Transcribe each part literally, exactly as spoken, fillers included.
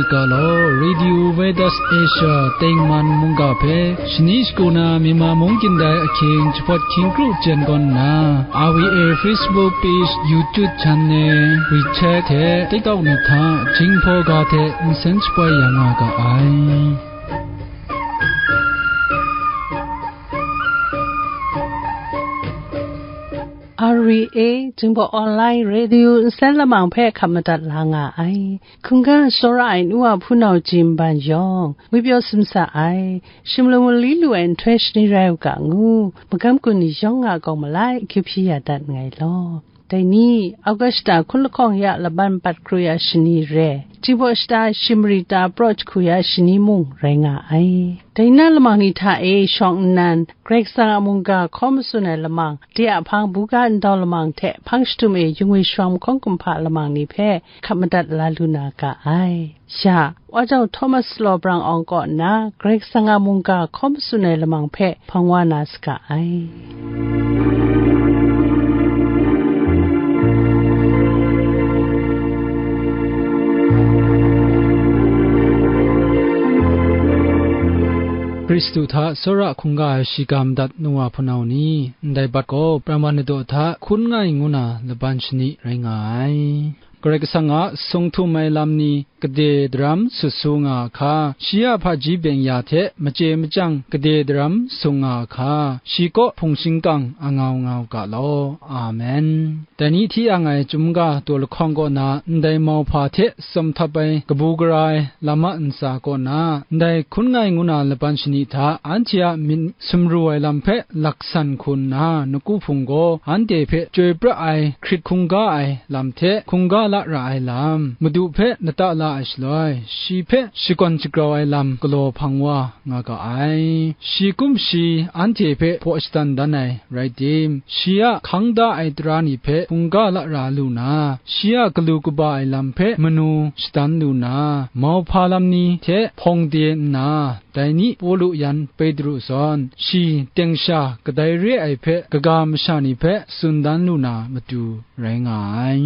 Ga law, Radio Veritas Asia tengman mungga hpe shani shagu na Myanmar mung kyin dai ahkying jahpawt hkying kru jen gawn nna, R V A Facebook page, YouTube channel, WeChat hte TikTok ni hta Jinghpaw ga hte nsen shapoi ya nga ga ai. R V A Jinghpaw Online Radio nsen lamang hpe hkap madat la nga ai. Hkungga tsawra ai nu wa hpunau ji nban yawng, ngwi pyaw sumsa ai, shimlung mali lu ai nhtoi shani rai u ga ngu, magam gun ni yawng a kawng malai hkyu hpyi ya dat nngai law. Dai ni, Augusta hkun lahkawng ya laban pat kru ya shani re, Jinghpaw shata shimri ta praw jahku ya shani mung rai nga ai. Dai na lamang ni hta e shawng nnan, Karai Kasang a mungga hkaw matsun ai lamang, de a hpang buga ndau lamang hte hpang shadum e yung e shawng mahkawng kumhpa lamang ni hpe hkap madat la lu na ga ai. Ya, Wa Jau Thomas Law Brang Awng kaw nna Karai Kasang a mungga hkaw matsun ai lamang hpe hpang wa na saga ai. Hkristu hta tsawra hkungga ai shiga madat nu wa hpunau ni, ndai bat gaw Pramwan Nadaw hta hkun ngai ngu na laban shani rai nga ai. Karai Kasang a sung htum ai lam ni gade daram sut su nga a hka, shi a hpaji byeng ya hte machye machyang gade daram sung nga a hka, shi kaw hpung shingkang angau ngau ga law. Amen. Dai ni hti yang ai chyum ga daw lahkawng kaw na ndai mauhpa hte tsawm htap ai kabu gara ai lam a ntsa kaw na, ndai hkun ngai ngu na laban shani hta anhte a myit sumru ai lam hpe laksan hku nna, nawku hpung gaw anhte hpe chyoi pra ai hkrit hkungga ai lam hte hkungga la ra ai lam, Madu hpe lata la ai shaloi, shi hpe shakawn shagrau ai lam galaw hpang wa nga ga ai. Shi kum shi anhte hpe hpaw shadan dan ai rai tim, shi a hkang da ai tara ni hpe hkungga la ra lu na, shi a galu kaba ai lam hpe manu shadan lu na, mauhpa lam ni hte hpawng de nna, dai ni Pawlu yan Petru zawn, shi teng sha kadai re ai hpe kaga masha ni hpe tsun dan lu na matu rai nga ai.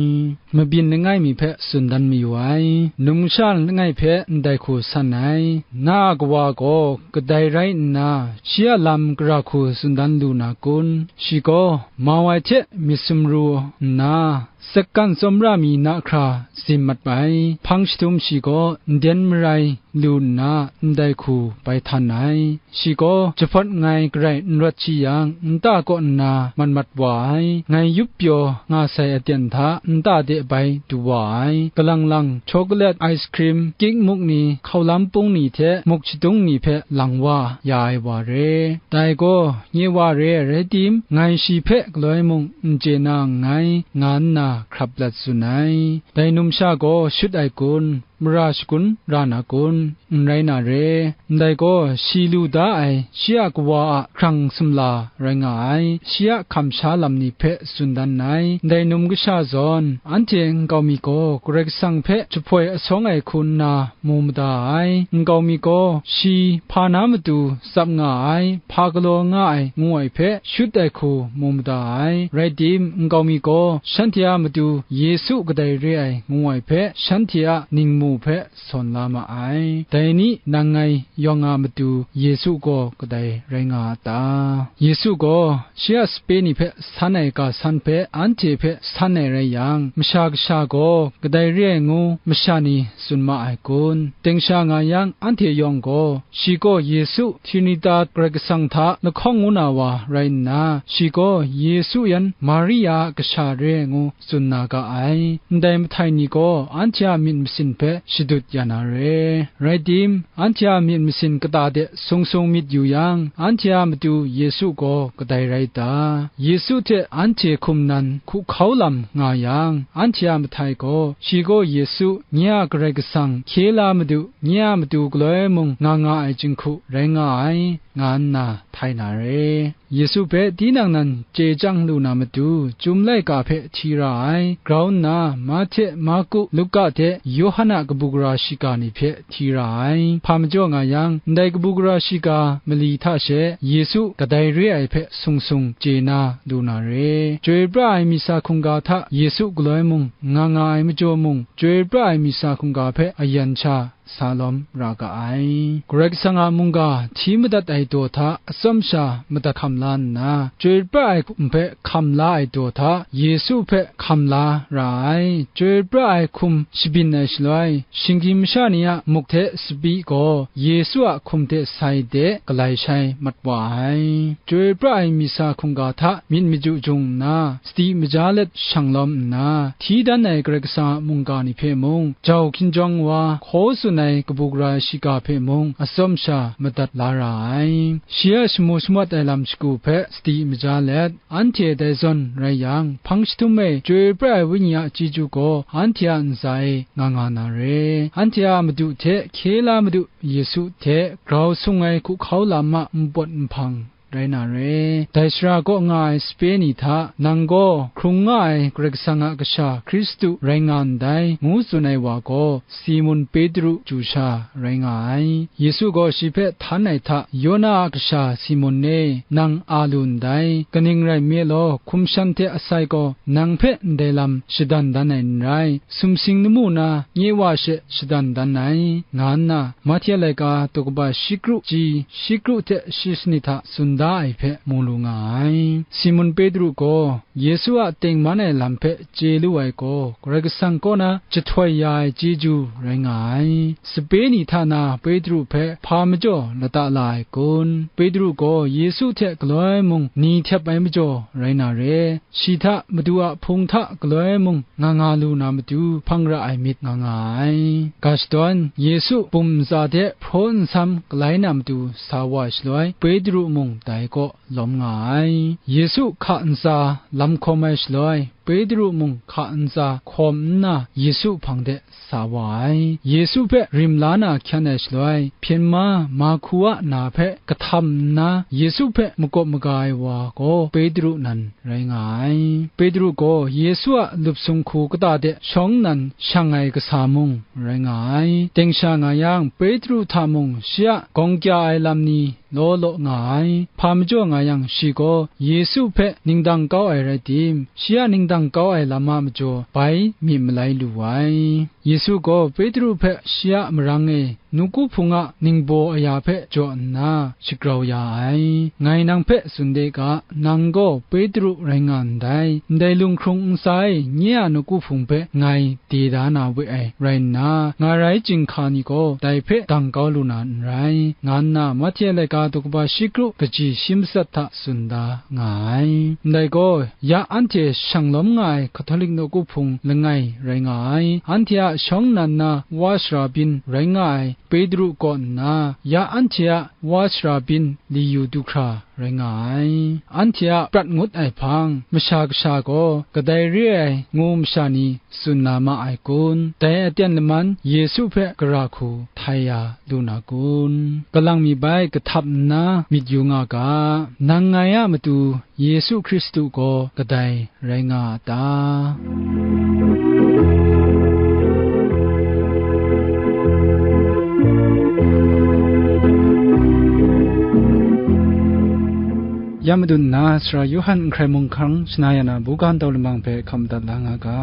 Mabyin langai mi hpe tsun dan mayu ai. Numsha langai hpe ndai hku san ai. Na a kawa gaw kadai rai nna, shi a lam gara hku tsun dan lu na kun? Shi gaw mau ai hte myit sumru nna, sakkan tsawmra mi na hkra zim mat ai. Hpang shadum shi gaw nden marai lu nna, ndai hku bai htan ai. Shi gaw jahpawt nngai garai n rawt shi yang, nta kaw nna mat mat wa ai. Ngai yup pyaw nga sai aten hta nta de bai du wa ai. Galang lang, chocolate, ice cream, kik muk ni, hkaulam pung ni hte muk shadung ni hpe lang wa ya ai wa re. Dai gaw nye wa re ai rai tim, ngai shi hpe galoi mung n chye na nngai, nga nna hkrap lat tsun ai. Dai numsha gaw shut ai kun? Mara shagun ra na kun? N rai na re. Ndai gaw, shi lu da ai, shi a kawa a hkrang sumla rai nga ai, shi a hkam sha lam ni hpe tsun dan nngai. Ndai num kasha zawn, anhte nkau mi gaw Karai Kasang hpe jahpoi asawng ai hku nna mu mada ai. Nkau mi gaw, shi hpa na matu tsap nga ai, hpa galaw nga ai, ngu ai hpe shut ai hku mu mada ai. Rai tim, nkau mi gaw shanhte a matu Yesu kadai re ai, ngu ai hpe shanhte a ningmu hpe sawn la ma ai. Dai ni nang ngai yawng a matu Yesu gaw kadai rai nga a ta? Yesu gaw shi a sape ni hpe san ai ga san hpe anhte hpe san ai rai yang, Masha Kasha gaw kadai re ai ngu masha ni tsun ma ai kun? Teng sha nga yang, anhte yawng gaw, shi gaw Yesu, Trinita Karai Kasang hta lahkawng ngu na wa rai nna, shi gaw Yesu yan Maria a kasha re ai ngu tsun na ga ai. Ndai mahtai ni gaw anhte a myit masin hpe shadut ya na re. Rai tim, anhte a myit masin kata de sung sung myit yu yang, anhte a matu Yesu gaw kadai rai ta? Yesu hte anhte hkum nan hkuhkau lam nga yang, anhte a mahtai gaw, shi gaw Yesu, nye a Karai Kasang, hkye la Madu, nye a matu galoi mung nga nga ai jinghku rai nga ai, nga nna htai na re. Yesu hpe tinang nan chye chyang lu na matu, Chyum laika hpe hti ra ai, grau nna Mahte, Marku, Luka hte Yawhan a kabu gara shiga ni hpe hti ra ai. Hpa majaw nga yang, ndai kabu gara shiga mali hta she Yesu kadai re ai hpe sung sung chye na lu na re. Chyoi pra ai misa hkungga hta Yesu galoi mung, nga nga ai majaw mung, chyoi pra ai misa hkungga hpe ayan sha sa lawm ra ga ai. Karai Kasang a mungga hti madat ai daw hta atsawm sha madat hkam la nna, chyoi pra ai hkum hpe hkam la ai daw hta Yesu hpe hkam la ra ai. Chyoi pra ai hkum shabyin ai shaloi, shinggyim masha ni a muk hte sabi gaw Yesu a hkum hte sai de galai shai mat wa ai. Chyoi pra ai misa hkungga hta myit maju jung nna, sadi maja let shang lawm nna, hti dan ai Karai Kasang a mungga ni hpe mung, jau hkinjawng wa, hkaw tsun ai kabu gara shiga hpe mung atsawm sha madat la ra ai. Shi a shamu shamawt ai lam shagu hpe sadi maja let, anhte dai zawn rai yang, hpang jahtum e chyoi pra ai Wenyi a chyeju gaw anhte a ntsa e nga nga na re. Anhte a Madu hte hkye la Madu Yesu hte grau sung ai hkuhkau lam a npawt nhpang rai na re. Dai sara kaw nga ai sape ni hta, nang gaw hkrung nga ai Karai Kasang a Kasha Hkristu rai nga ndai, ngu tsun ai wa gaw, Simun Petru chyu sha rai nga ai. Yesu gaw shi hpe htan ai hta, Yona a kasha Simun e, nang a lu ndai. Kaning rai nme law, hkum shan hte asai gaw nang hpe ndai lam shadan dan ai n rai, sumsing lamu na nye wa she shadan dan ai, nga nna Mahte laika daw kaba shi kru chyi shi kru hte shi sanit hta tsun da ai hpe mu lu nga ai. Simun Petru gaw Yesu a tengman ai lam hpe chye lu ai gaw, Karai Kasang kaw na jahtoi ya ai chyeju rai nga ai. Sape ni hta na Petru hpe hpa majaw lata la ai kun? Petru gaw Yesu hte galoi mung ni htep ai majaw rai na re. Shi hta Madu a hpung hta galoi mung nga nga lu na matu hpang ra ai myit nga nga ai. Ga shadawn, Yesu bum ntsa hte hpraw nsam galai na matu sa wa ai shaloi, Petru mung dai kaw lawm nga ai. Yesu hka ntsa lam hkawm ai shaloi, Petru mung hka ntsa hkawm nna Yesu hpang de sa wa ai. Yesu hpe rim la na hkyan ai shaloi, hpyen ma Mahku a na hpe kahtam nna Yesu hpe makawp maga ai wa gaw Petru nan rai nga ai. Petru gaw Yesu a lup sung hku kata de shawng nnan shang ai kasa mung rai nga ai. Teng sha nga yang, Petru hta mung shi a gawng kya ai lam ni law law nga ai. Hpa majaw nga yang, shi gaw Yesu hpe ningdang kau ai rai tim, shi a ningdang kau ai lam a majaw bai myi malai lu ai. Yesu gaw Petru hpe shi a marang e nawku hpung a ningbaw aya hpe jaw nna shagrau ya ai. Ngai nang hpe tsun de ga, nang gaw Petru rai nga ndai. Ndai lunghkrung ntsa e nye a nawku hpung hpe ngai de da na we ai rai nna, nga rai chyinghka ni gaw dai hpe dang kau lu na n rai, nga nna Mahte laika daw kaba shi kru kaji shi matsat hta tsun da nga ai. Ndai gaw, ya anhte shang lawm nga ai Hkatolik nawku hpung langai rai nga ai, anhte a shawng nnan na wa sara byin rai nga ai Petru kaw nna, ya anhte a wa sara byin li yu du hkra rai nga ai. Anhte a prat ngut ai hpang, Masha Kasha gaw kadai re ai ngu masha ni tsun na ma ai kun? Dai aten laman Yesu hpe gara hku htai ya lu na kun? Kalang mi bai kahtap nna myit yu nga ga, nang ngai a matu Yesu Hkristu gaw kadai rai nga a ta? Ya madun nna, Sara Yawhan Nhkrai Mung Hkang shana ya na buga ntau lamang hpe hkam madat la nga ga.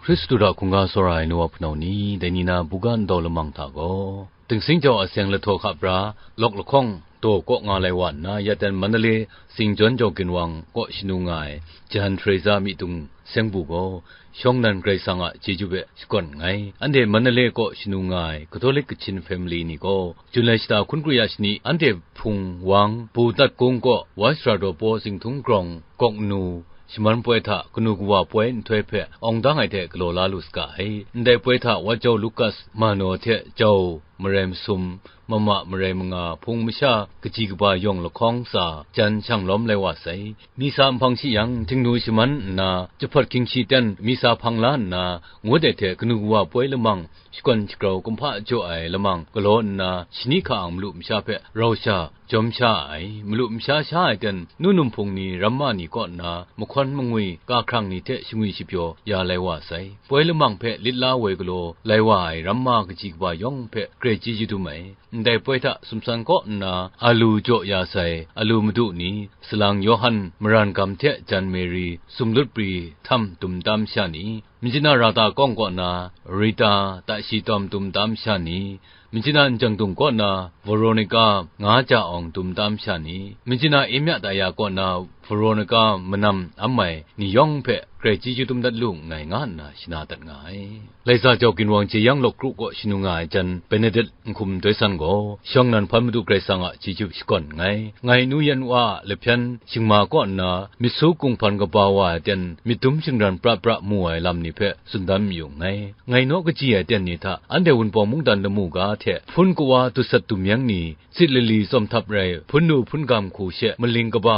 Hkristu hta hkungga tsawra ai nu wa hpunau ni, dai ni na buga ntau lamang hta gaw, Dingsing jau a seng lahtaw hka pra, lawk lahkawng daw kaw nga lai wa nna, ya ten Mandalay Singjawn Jau Ginwang kaw shanu nga ai Jan Teresa myi dung seng bu gaw, shawng nnan Karai Kasang a chyeju hpe shakawn nngai. Anhte Mandalay kaw shanu nga ai Katolik Kachin family ni gaw, Jun lai shata hkun kru ya shani, anhte Hpung Wang, Pu Tat Kung kaw, Viceroy Daw Paw Zinghtun Grawng, Kawk Nu, shaman poi hta kanu kawa poi nhtoi hpe awng dang ai hte galaw la lu saga ai. Ndai poi hta Wat Jau Lukas Mano hte Jau Marai Masum, Mama Marai Manga, hpung masha kaji kaba yawng lahkawng tsa jan shang lawm lai wa sai. Misa nhpang shi yang, htingnu shaman nna, jahpawt hkying shi ten misa hpang la nna, ngut ai hte kanu kawa poi lamang, shakawn shagrau kumhpa jaw ai lamang galaw nna, shani hka ang malu masha hpe rau sha, jawm sha ai, malu masha sha ai ten, nu num hpung ni, ramma ni kaw nna, mahkawn mangwi, kahkrang ni hte shangwi shapyaw ya lai wa sai. Poi lamang hpe lit la woi galaw lai wa ai ramma kaji kaba yawng hpe, chyeju dum ai. Ndai poi hta sumsang kaw nna alu jaw ya sai alu madu ni, salang Yawhan, maran gam hte jan Meri, sumlut pri htam dum tam sha ni, Machyin a Rata kawng kaw na Rita, ta shi tawm dum tam sha ni, Machyin a Njang Dung kaw na Veronica, nga ja awng dum tam sha ni, Machyin a Emya Daya kaw na Veronica manam am ai ni yawng hpe grai chyeju dum dat lu nngai, nga nna shana dat nga ai. Laisa jau ginwang jeyang lawk kru kaw shanu nga ai jan Benedict Nhkum Doi San gaw, shawng nan hpan Madu Karai Kasang a chyeju shakawn nngai. Ngai nu yan wa a lahpyan shingma kaw nna, myit su kunghpan kaba wa ai aten myit dum shingran pra pra mu ai lam ni hpe tsun dan mayu nngai. Ngai naw kaji ai aten ni hta, anhte Wunpawng mungdan lamu ga hte hpun kawa dusat dumyeng ni, sit lali tsawm htap rai hpun nu hpun gam hku she maling kaba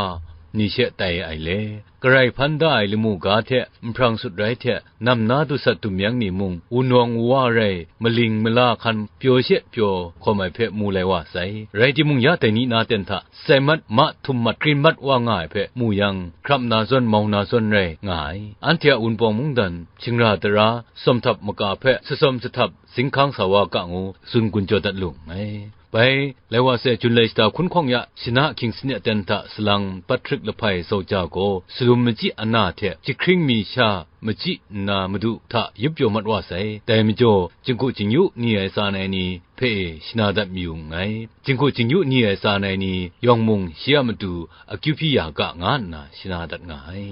ni she tai ai le, karai hpan da ai lamu ga hte, nhprang sut rai hte, nam na dusat dumyeng ni mung, wunawng wuwa rai, maling mala hkan pyaw she pyaw hkawm ai hpe mu lai wa sai. Rai timung, ya dai ni na ten hta, sai mat, ma htum mat, krin mat wa nga ai hpe mu yang, hkrap na zawn, mau na zawn rai nga ai. Anhte a Wunpawng mungdan, shingra tara, tsawm htap maka hpe, satsawm sahtap, zinghkang sa wa ga ngu, tsun gun jaw dat lu nngai. Bai, lai wa sai, Jun lai shata hkun hkawng ya, shana hkying sanit aten hta salang Patrick lahpai sau ja gaw, salum machyi ana hte jahkring mi sha machyi nna madu hta yup pyaw mat wa sai. Dai majaw, jinghku jingyu ni ai tsan ai ni hpe e shana dat mayu nngai. Jinghku jingyu ni ai tsan ai ni yawng mung shi a matu akyu hpyi ya ga, nga nna shana dat nga ai.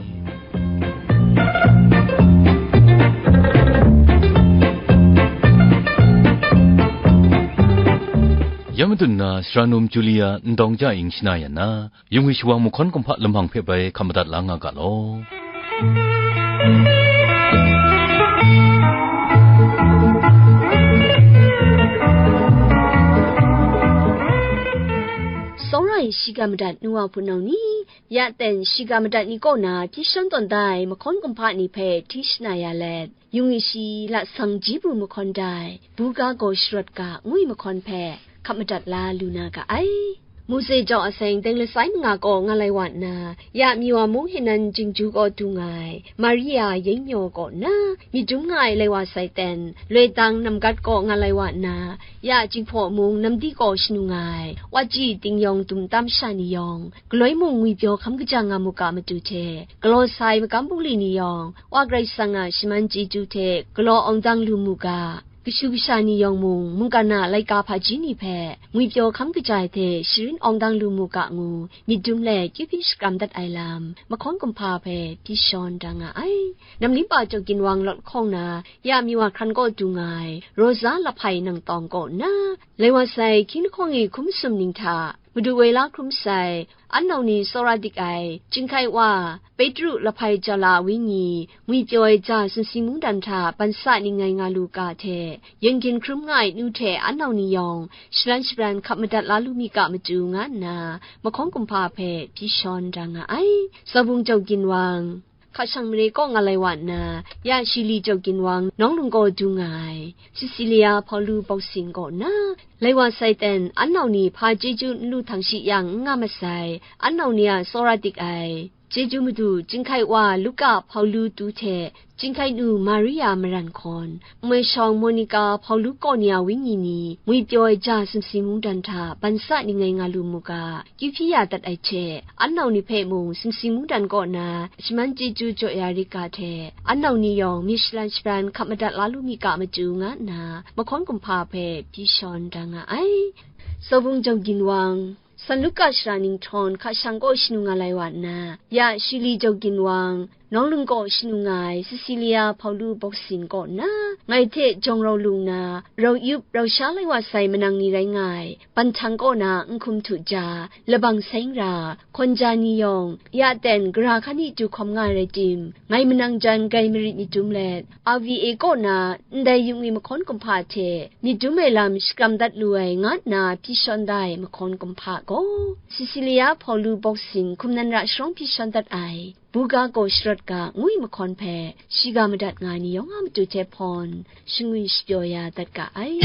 Ya madun na, Sara Num Julia Ndawng Ja Ing shana yan na, yung ai shawang mahkawn kumhpa lamang hpe bai hkap madat la nga ga law. Tsawra e shiga madat nu wa hpunau ni, ya ten shiga madat ni kaw na hpyi shawn tawn da ai mahkawn kumhpa ni hpe hti shana ya let, yung e shi lat sang ji bu mahkawn da ai, buga gaw sharawt ga ngu ai mahkawn hpe hkap madat la lu na ga ai. Mose jaw aseng teng lasai manga kaw nga lai wa nna, ya Miwa mung Henan Jingju kaw du nga ai, Maria Yengnyaw kaw nna, myit dum nga ai lai wa sai ten, loi tang namgat kaw nga lai wa nna, ya Jinghpaw mung Namdi kaw shanu nga ai, Wachyi Ting yawng dum tam sha ni yawng, galoi mung ngwipyaw hkam kaja nga mu ga matu hte, galaw sa ai magam bungli ni yawng, Wa Karai Kasang a shaman chyeju hte galaw awng dang lu mu ga, kashu kasha ni yawng mung, mungkan a laika hpaji ni hpe ngwipyaw hkam kaja ai hte sharin awng dang lu mu ga ngu, myit dum let kyu hpyi shakram dat ai lam, mahkawn kumhpa hpe hpyi shawn da nga ai. Namlimpa Chyaw Ginwang lawt hkawng na, ya Miwa hkran kaw du nga ai, Rosa lahpai nang tawng kaw nna, lai wa sai, hkying lahkawng e hkum masum ning hta, Madu woi la hkrum sai, an nau ni tsawra dik ai, chyinghkai wa, Petru lahpai ja la a wenyi, ngwipyaw ai ja sumsing mungdan hta ban sa ning ngai nga lu ga hte, yeng gin hkrum nga ai nu hte an nau ni yawng, shalan shabran hkap madat la lu mi ga matu nga nna, mahkawn kumhpa hpe hpyi shawn da nga ai. Tsawbung Chyaw Ginwang, hka shang mare kaw nga lai wa nna, ya Shili Chyaw Ginwang nawng lung kaw du nga ai, Cecilia Hpaulu Bawsin kaw nna, lai wa sai ten, an nau ni hpa chyeju n lu htang shi yang n nga masai, an nau ni a tsawra dik ai, chyeju madu chyinghkai wa Luka Hpaulu tu hte, chyinghkai nu Maria maran hkawn, nmoi shawng Monica Hpaulu kaw ni a wenyi ni, ngwipyaw ai ja sumsing mungdan hta ban sa ning ngai nga lu mu ga, kyu hpyi ya dat ai hte, an nau ni hpe mung sumsing mungdan kaw na shaman chyeju jaw ya rit ga hte, an nau ni yawng myit shalan shabran hkap madat la lu mi ga matu nga nna, mahkawn kumhpa hpe hpyi shawn da nga ai. Tsawbung Chyaw Ginwang, San Luka Sara Ninghtawn hka shang kaw shanu nga lai wa nna, ya Shili Chyaw Ginwang, nawng lung kaw shanu nga ai Cecilia Hpaulu Bawsin kaw nna, ngai hte jawng rau lung na, rau yup rau sha lai wa sai manang ni rai nga ai, Banhtang kaw na Nhkum Htu Ja, Labang Seng Ra, Hkawn Ja ni yawng, ya ten gara hkan e du hkawm nga ai rai tim, ngai manang jan grai marit myit dum let, R V A kaw na ndai yungwi mahkawn kumhpa hte myit dum ai lam shakram dat lu ai, nga nna hpyi shawn da ai mahkawn kumhpa gaw, Cecilia Hpaulu Bawsin hkum nan ra sharawng hpyi shawn dat ai, buga gaw sharawt ga ngu ai mahkawn hpe shiga madat nga ai ni yawng a matu hte hpawn, shangun shapyaw ya dat ga ai.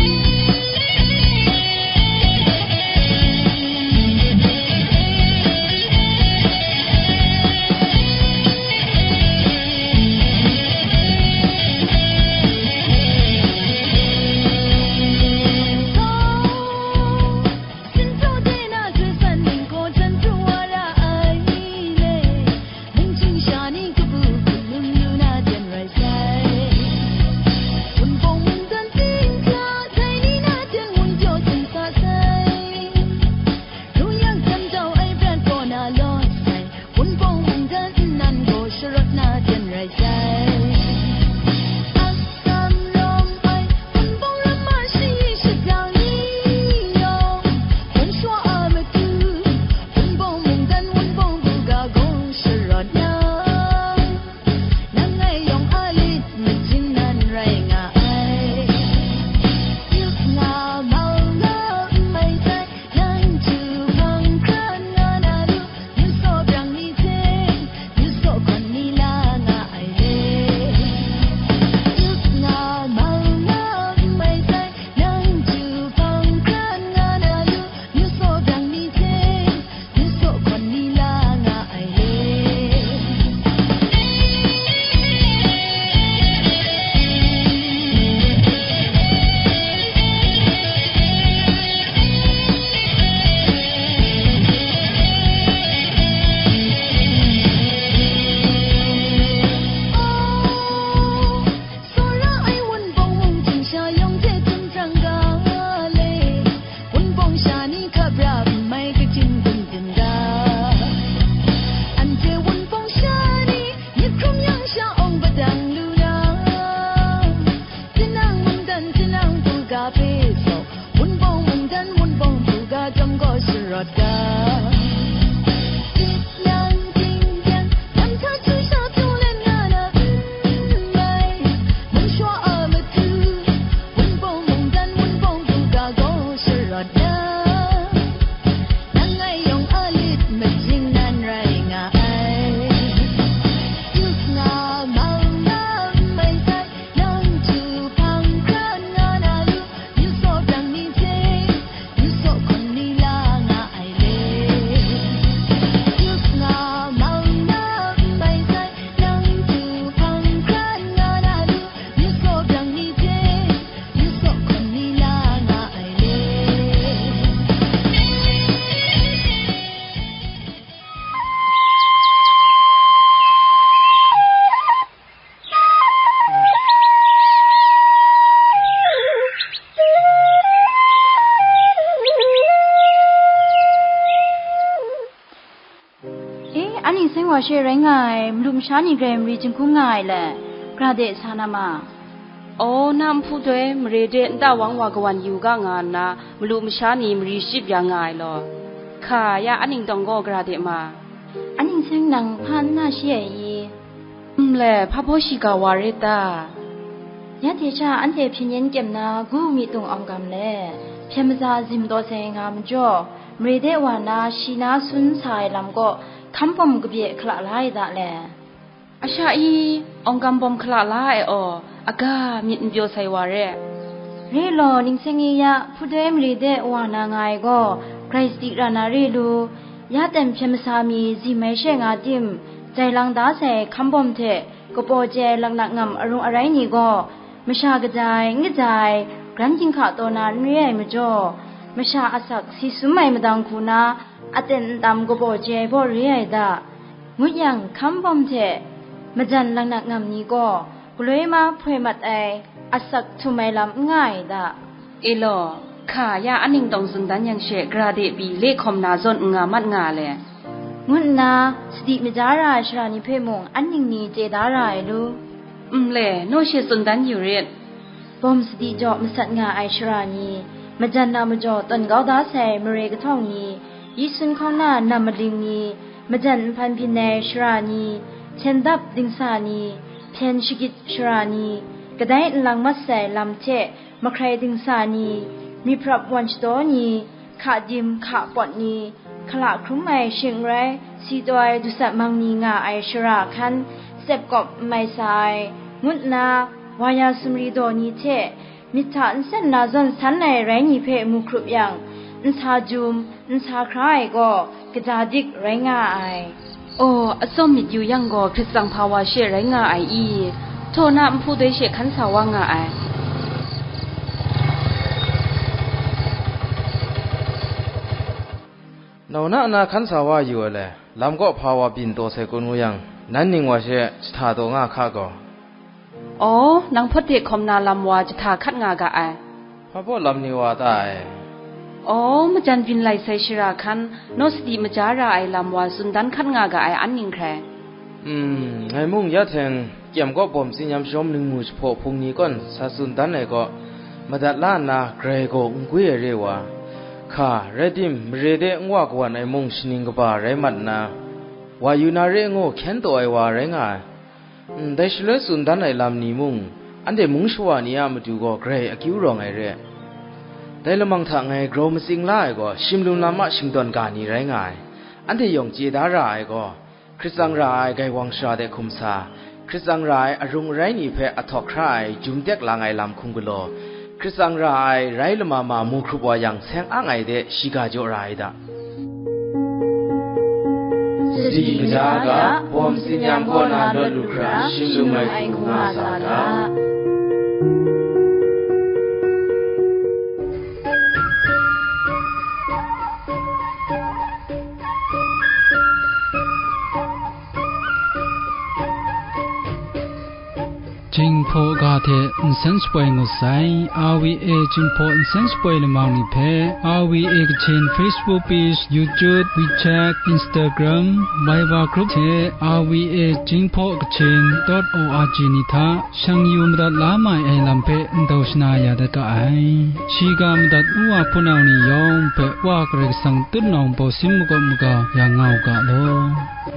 E, anhte seng wa she rai nga ai, malu masha ni grai mari jinghkung nga ai le, gara de sa na ma. Aw, na nhpu doi, mare de nta wang wa kawan yu ga nga nna, malu masha ni mari shachyip ya nga ai law. Hka ya, anhte dawng gaw gara de ma. Anhte seng nang hpa n na shi ai i? Nle, hpa baw shiga wa rit ta? Ya hte sha anhte hpyen yen kyem na gu mi tung awng gam le, hpyen maza zim taw sai nga majaw, mare de wa na shi na sun sa ai lam kaw hkam bawm kabye hkala la ai da le. Asha i, awng gam bawm hkala la ai aw, aga myit n pyaw sai wa re. Re law, ningseng e ya, hpudoi mare de wa na nga ai gaw, grai sadi ra na re lu, ya ten hpyen masa mi zim ai she nga tim, jai lang da sai hkam bawm hte, kapaw chye ai laknak ngam arung arai ni gaw, masha kaja ai, n kaja ai, gran ginhka taw na n re ai majaw, masha asak si sum ai madang hku na, aten ntam kapaw chye ai baw re ai da. Ngut yang, hkam bawm hte majan laknak ngam ni gaw, galoi ma hpoi mat ai, asak htum ai lam n nga ai da. E law, hka ya anhte dawng tsun dan yang she, gara de pyi le hkawm na zawn n nga mat nga le, ngu nna, sadi maja ra ai sara ni hpe mung an ning ni chye da ra ai lu? Nle, naw she tsun dan yu rit. Bawm sadi jaw masat nga ai sara ni, majan na majaw tawn kau da sai mare kahtawng ni, yi sun hkawng na nam maling ni, majan nhpan byin ai sara ni, hten dap dingsa ni, hpyen shagit sara ni, kadai nlang mat sai lam hte mahkrai dingsa ni, myiprap wan shadaw ni, hka dim hka pawt ni, hkala hkrum ai shing n rai, si taw ai dusat mang ni nga ai shara hkan, tsep kawp n mai sa ai, ngu nna, wa ya sumri daw ni hte, myit hta nsen na zawn san ai rai ni hpe mu hkrup yang, nsa jum, nsa hkra ai gaw, kaja dik rai nga ai. Aw, atsawm myit yu yang gaw, Hkrit tsang hpa wa she rai nga ai i? Htaw na nhpu doi she hkan sa wa nga ai. Nau na na hkan sa wa yu ai le, lam kaw hpa wa byin taw sai kun ngu yang, nan ning wa she jahta taw nga hka gaw. Aw, nang hpawt de hkawm na lam wa jahta hkat nga ga ai. Hpa baw lam ni wa ta ai? Aw, majan byin lai sai shara hkan, naw sadi maja ra ai lam wa tsun dan hkat nga ga ai an ning hkrai. Hmm, ngai mung ya hteng kyem kaw bawm tsinyam shawm ningmu jahpaw hpung ni kawn sa tsun dan ai kaw, madat la nna grai gaw n gwi ai re wa, hka, rai tim, mare de n wa kawan ai mung shaning kaba rai mat nna, wa yu na re ngu hkyen taw ai wa rai nga ai. Ndai shaloi tsun dan ai lam ni mung, anhte mung shawa ni a matu gaw grai akyu rawng ai re. Dai lamang hta ngai grau matsing la ai gaw, shimlum lam a shingtawn ga ni rai nga ai. Anhte yawng chye da ra ai gaw, Hkrit tsang ra ai gaiwang shara de hkum sa, Hkrit tsang ra ai arung arai ni hpe ahtawk hkra ai jum tek lang ai lam hkum galaw, Hkrit tsang ra ai rai lama ma mu hkrup wa yang seng ang ai de shiga jaw ra ai da. Sadi kaja ga, bawm tsinyam kaw na lawt lu hkra, shim lu mai hku nga sa ga. Jing Hpaw ga hte nsen shapoi ngut sai. R V A Jinghpaw nsen shapoi lamang ni hpe R V A Kachin Facebook page, YouTube, WeChat, Instagram, Viber group hte R V A Jinghpaw Kachin dot O R G ni hta shang yu madat la mai ai lam hpe ndau shana ya dat ga ai. Shiga madat nu wa hpunau ni yawng hpe Wa Karai Kasang tutnawng bawsin makawp maga ya nga u ga law.